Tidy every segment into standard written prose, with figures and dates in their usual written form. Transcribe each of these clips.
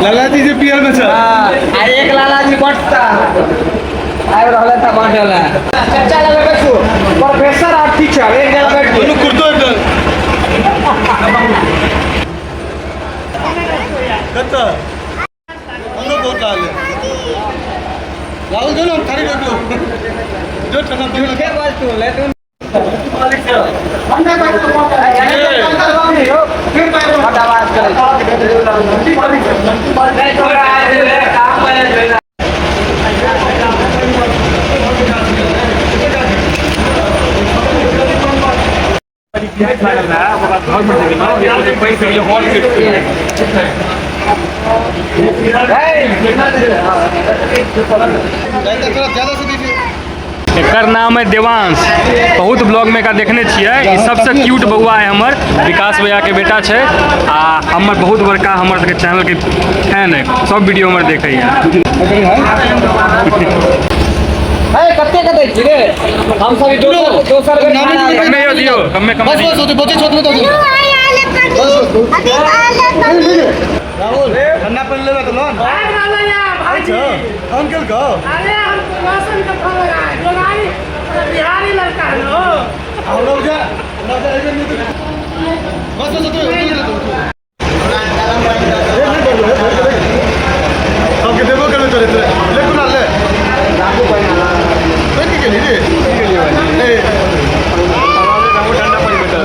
लाला जी जे पियर में छ। आ एक लाला जी बटता आबि रहल था बांटल। चचा लगे बैठू, प्रोफेसर और टीचर एक जगह बैठ। दुनू कुर्तो एकदम कत हमरो बहुत लाल है। राहुल जो ना थारी रोटी जो ठंडा पानी। के बोल तू ले तू। थोड़ा ज्यादा से दीजिए। एकर नाम है देवांश। बहुत ब्लॉग में एकरा देखने छियै। ई सबसे क्यूट बौआ है हमर विकास भैया के बेटा छै आ हमर बहुत बड़का हमर सबके चैनल के फैन है, सब वीडियो हमर देखैया। कते के दै छी रे? हम सब दोसर दोसर बेर खाना। कमे यो दियो, कमे कमे। बस बस होते बचे छोट में तो राहुल ठंडा पानी लेना तो लोन अच्छा अंकल का। अरे हम तो रोशन का फोन लगाए, जोगारी बिहारी लड़का है नो। हम लोग जा ना जा एक नहीं तो बस बस होते सबके देबो करबे तोरे तोरे ले कुना ले बैठ के गेली रे ए। ठंडा पानी बेटा।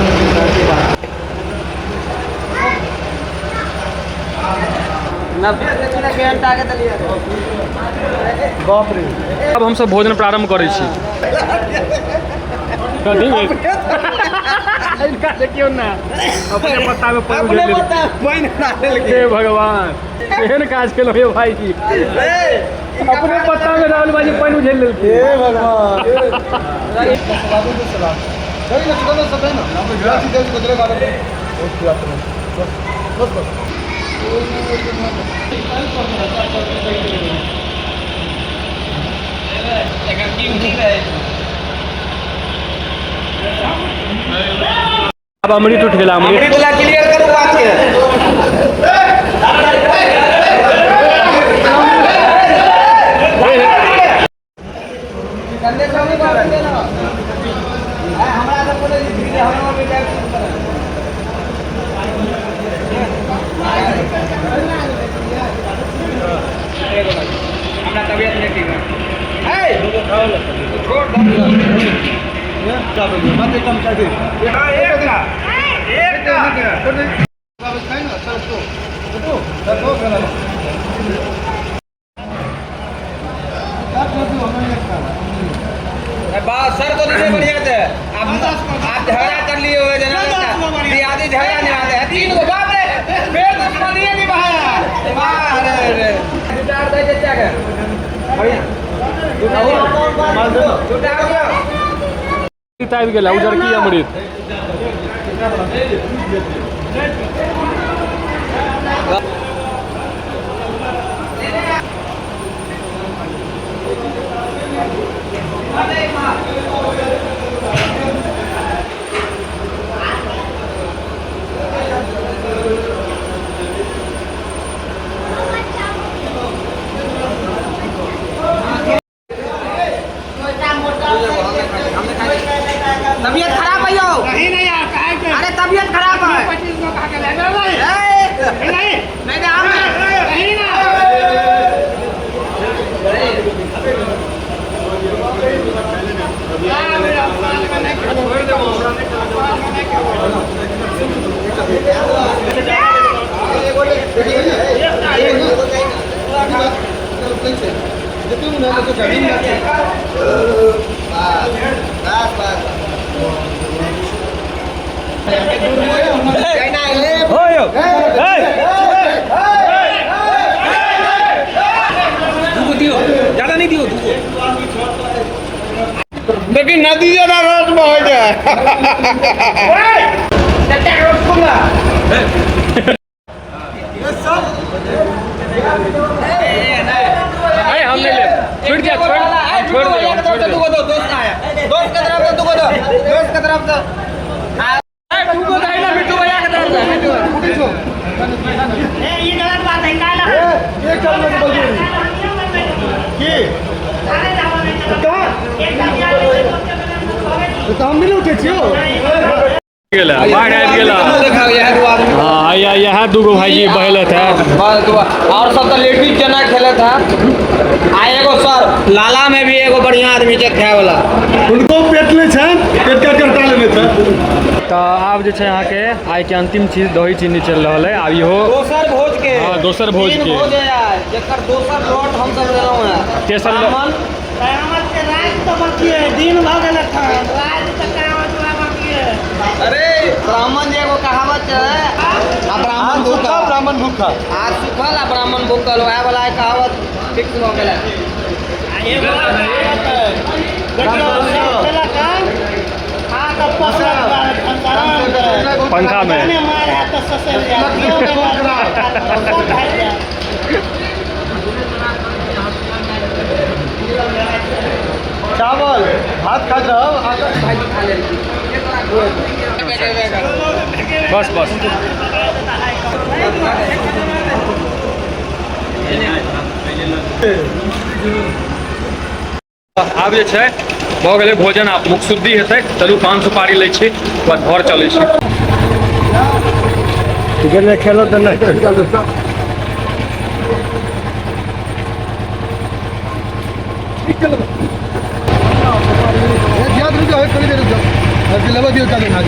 बाप रे। अब हम सब भोजन प्रारंभ करै छी। कथी भेल? इनका देखियौ ना, अपने पत्ता में पानि अपने उझेल पत्ता पानि डाल। हे भगवान, केहन काज केलहुँ यौ भाईजी? अपने पत्ता में राहुल भाईजी पानि उझेल लेलखिन। हे भगवान, सलाद सही ना चुका सब है ना ग्रासी दे गुजरे बारे बहुत खिलाते हैं। बस बस बस। अब अमृत उठि गेल, अमृत। अमृत ला क्लियर करू बात के। कंधे से नहीं बात देना। हमरा सब बोले धीरे हमरा भी टाइप। हमरा तबियत नहीं ठीक है। ए छोड़ दो। क्या बोलिए बात कम कर दे। एक एक खाई ना चल तो तो तो खाना क्या कर दो हमें एक बात सर को दीजिए बढ़िया से। आप झगड़ा कर लिए हुए जना दियादी झगड़ा नहीं आते हैं। तीन गो बाप रे फिर दुश्मनी नहीं बहाया वाह रे रे। जुटार दे चचा के बढ़िया जुटार दियो। अमृत आबि गेल, उजरकी अमृत। तबियत खराब है यो। नहीं नहीं यार, काहे के? अरे तबियत खराब है। 25 गो खा के ले गए। ए, नहीं नहीं नहीं हम नहीं ना। लेकिन नदी जना रोज में हो जाए। चचा के रोज दूंगा। अरे हम नहीं ले, छोड़ दिया, छोड़ छोड़ छोड़ दे, छोड़ दे। दो दोस्त आया, दोस्त के तरफ से दो दो, दोस्त के तरफ से दू गो ना, बिट्टू भैया के तरफ से बिट्टू। ए, ये गलत बात है काला। तऽ हम नहि उठै छियौ। गेला, बाढ़ि आबि गेला। देखा यह दू आदमी। हाँ, यहाँ दूगो भाईजी बहेलत है। बस और सब तो लेडीज जना खेलत है। आ एगो सर लाला में भी एगो बढ़िया आदमी छै खाए वाला। हुनको पेट नहि छनि, पेट काटि कऽ हटा लेने छनि। तऽ आब जे छै अहाँके आइके अंतिम चीज दही चीनी चलि रहल है आब इहो। दोसर भोज के। हाँ, दोसर भोज तीन के। भोज है यार, जेकर दोसर लोट हम सब देलहुँ है। तेसर लोट। ब्राह्मण। कयामत के रात तो बाकी है, दिन भऽ गेल एखन, रात तऽ कयामत वला बाकी है। अरे ब्राह्मण जे एगो कहावत छै आ ब्राह्मण आज सूखा भूखल। ब्राह्मण भूखा। आज सुखल आ ब्राह्मण भूखल, वएह वाला कहावत फिक्स भऽ गेल है। आ एगो और कहावत है, देखियौ सब खेलक हन, खा कऽ पसरल बा भंसारा। पंखा में। जाने मार है तऽ ससरि जायत, केओ नहि मारत, सब भागि जायत। चावल भात खाइत रहब आ बस बस। आब जे छै भऽ गेलै भोजन, आब मुख शुद्धि हेतै। चलू पान सुपारी लै छी, बाद घर चलै छी। खेलो तऽ नहि। रुक जाओ, थोड़ी देर रुक जाओ, लेबऽ दियौ, चालू ना।